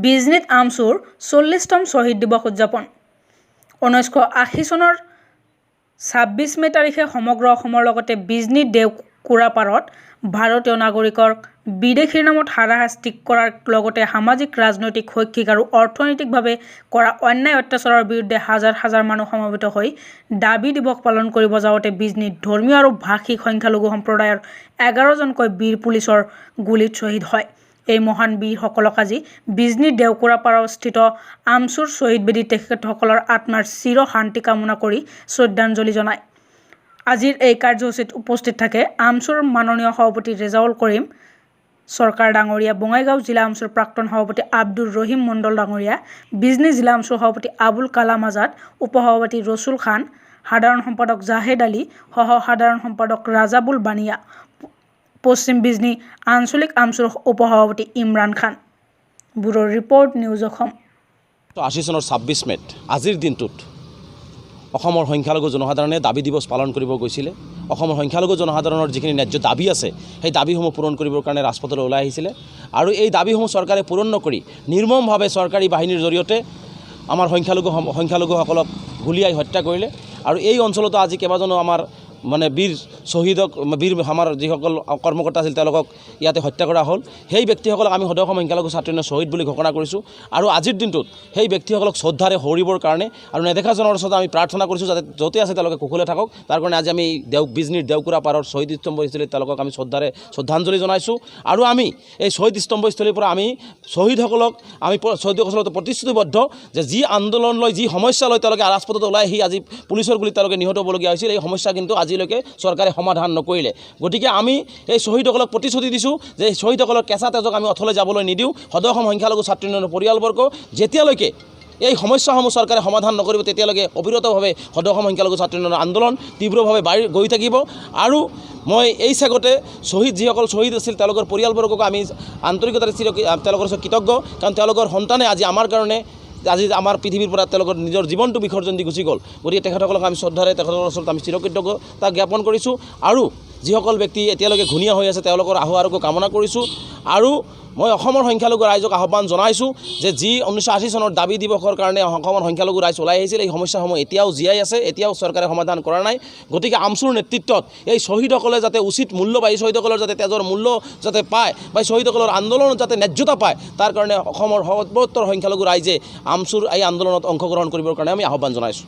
বিজনীত আমছুৰ 40তম শ্বহীদ দিৱস উদযাপন। 1980 চনৰ 26 মে' তাৰিখে সমগ্ৰ অসমৰ লগতে বিজনী দেওকুৰাপাৰত ভাৰতীয় নাগৰিকক বিদেশীৰ নামত হাৰাশাস্তি কৰাৰ লগতে সামাজিক, ৰাজনৈতিক, শৈক্ষিক আৰু অৰ্থনৈতিকভাৱে কৰা অন্যায় অত্যাচাৰৰ বিৰুদ্ধে হাজাৰ হাজাৰ মানুহ সমবেত হৈ দাবী দিৱস পালন কৰিব যাওঁতে বিজনীত ধৰ্মীয় আৰু ভাষিক সংখ্যালঘু সম্প্ৰদায়ৰ 11জনকৈ বীৰ পুলিচৰ গুলীত শ্বহীদ হয়। এই মহান বীৰসকলক আজি বিজনী দেওকুৰাপাৰস্থিত আমছুৰ শ্বহীদ বেদীত তেখেতসকলৰ আত্মাৰ চিৰ শান্তি কামনা কৰি শ্ৰদ্ধাঞ্জলি জনায়। আজিৰ এই কাৰ্যসূচীত উপস্থিত থাকে আমছুৰ মাননীয় সভাপতি ৰেজাউল কৰিম চৰকাৰ ডাঙৰীয়া, বঙাইগাঁও জিলা আমছুৰ প্ৰাক্তন সভাপতি আব্দুৰ ৰহিম মণ্ডল ডাঙৰীয়া, বিজনী জিলা আমছুৰ সভাপতি আবুল কালাম আজাদ, উপসভাপতি ৰছুল খান, সাধাৰণ সম্পাদক জাহেদ আলী, সহ সাধাৰণ সম্পাদক ৰাজাবুল বানিয়া, পশ্চিম বিজনী আঞ্চলিক আমছুৰ উপসভাপতি Imran Khan. Bureau' report, news Assam. 80 চনৰ 26 মে'ত আজিৰ দিনটোত অসমৰ সংখ্যালঘু জনসাধাৰণে দাবী দিৱস পালন কৰিব গৈছিলে। অসমৰ সংখ্যালঘু জনসাধাৰণৰ যিখিনি ন্যায্য দাবী আছে, সেই দাবীসমূহ পূৰণ কৰিবৰ কাৰণে ৰাজপথলৈ ওলাই আহিছিলে আৰু এই দাবীসমূহ চৰকাৰে পূৰণ নকৰি নিৰ্মমভাৱে চৰকাৰী বাহিনীৰ জৰিয়তে আমাৰ সংখ্যালঘুসকলক গুলীয়াই হত্যা কৰিলে। আৰু এই অঞ্চলতো আজি কেইবাজনো আমাৰ মানে বীৰ শ্বহীদক, বীৰ আমাৰ যিসকল কৰ্মকৰ্তা আছিল, তেওঁলোকক ইয়াতে হত্যা কৰা হ'ল। সেই ব্যক্তিসকলক আমি সদৌ অসম সংখ্যালঘু ছাত্ৰ ইউনিয়নৰ শ্বহীদ বুলি ঘোষণা কৰিছোঁ আৰু আজিৰ দিনটোত সেই ব্যক্তিসকলক শ্ৰদ্ধাৰে সোঁৱৰিবৰ কাৰণে আৰু নেদেখাজনৰ ওচৰত আমি প্ৰাৰ্থনা কৰিছোঁ যাতে য'তে আছে তেওঁলোকে কুশলে থাকক। তাৰ কাৰণে আজি আমি বিজনীৰ দেওকুৰা পাৰৰ শ্বহীদ স্তম্ভস্থলীত তেওঁলোকক আমি শ্ৰদ্ধাৰে শ্ৰদ্ধাঞ্জলি জনাইছোঁ। আৰু আমি এই শ্বহীদ স্তম্ভস্থলীৰ পৰা আমি শ্বহীদসকলক আমি শ্বহীদসকলৰ প্ৰতিশ্ৰুতিবদ্ধ যে যি আন্দোলন লৈ, যি সমস্যা লৈ তেওঁলোকে ৰাজপথত ওলাই আহি আজি পুলিচৰ গুলীত তেওঁলোকে নিহত হ'বলগীয়া হৈছিল, এই সমস্যা কিন্তু আজিলৈকে চৰকাৰে সমাধান নকৰিলে। গতিকে আমি এই শ্বহীদসকলক প্ৰতিশ্ৰুতি দিছোঁ যে এই শ্বহীদসকলৰ কেঁচা তেজক আমি অথলে যাবলৈ নিদিওঁ। সদৌ অসম সংখ্যালঘু ছাত্ৰ ইউনিয়নৰ পৰিয়ালবৰ্গ যেতিয়ালৈকে এই সমস্যাসমূহ চৰকাৰে সমাধান নকৰিব, তেতিয়ালৈকে অবিৰতভাৱে সদৌ অসম সংখ্যালঘু ছাত্ৰ ইউনিয়নৰ আন্দোলন তীব্ৰভাৱে বাঢ়ি গৈ থাকিব। আৰু মই এই চেগতে যিসকল শ্বহীদ আছিল, তেওঁলোকৰ পৰিয়ালবৰ্গক আমি আন্তৰিকতাৰে তেওঁলোকৰ ওচৰত কৃতজ্ঞ, কাৰণ তেওঁলোকৰ সন্তানে আজি আমাৰ কাৰণে আজি আমাৰ পৃথিৱীৰ পৰা তেওঁলোকৰ নিজৰ জীৱনটো বিসৰ্জন দি গুচি গ'ল। গতিকে তেখেতসকলক আমি শ্ৰদ্ধাৰে তেখেতসকলৰ ওচৰত আমি চিৰকৃতজ্ঞতা জ্ঞাপন কৰিছোঁ। আৰু যিসকল ব্যক্তি এতিয়ালৈকে ঘূণীয়া হৈ আছে, তেওঁলোকৰ আহু আৰোগ্য কামনা কৰিছোঁ। আৰু মই অসমৰ সংখ্যালঘু ৰাইজক আহ্বান জনাইছোঁ যে যি 1980 চনৰ দাবী দিৱসৰ কাৰণে অসমৰ সংখ্যালঘু ৰাইজ ওলাই আহিছিল, এই সমস্যাসমূহ এতিয়াও জীয়াই আছে, এতিয়াও চৰকাৰে সমাধান কৰা নাই। গতিকে আমছুৰ নেতৃত্বত এই শ্বহীদসকলে যাতে উচিত মূল্য পায়, এই শ্বহীদসকলৰ যাতে তেজৰ মূল্য যাতে পায় বা এই শ্বহীদসকলৰ আন্দোলনত যাতে ন্যায্যতা পায়, তাৰ কাৰণে অসমৰ সৰ্বত্ৰৰ সংখ্যালঘু ৰাইজে আমছুৰ এই আন্দোলনত অংশগ্ৰহণ কৰিবৰ কাৰণে আমি আহ্বান জনাইছোঁ।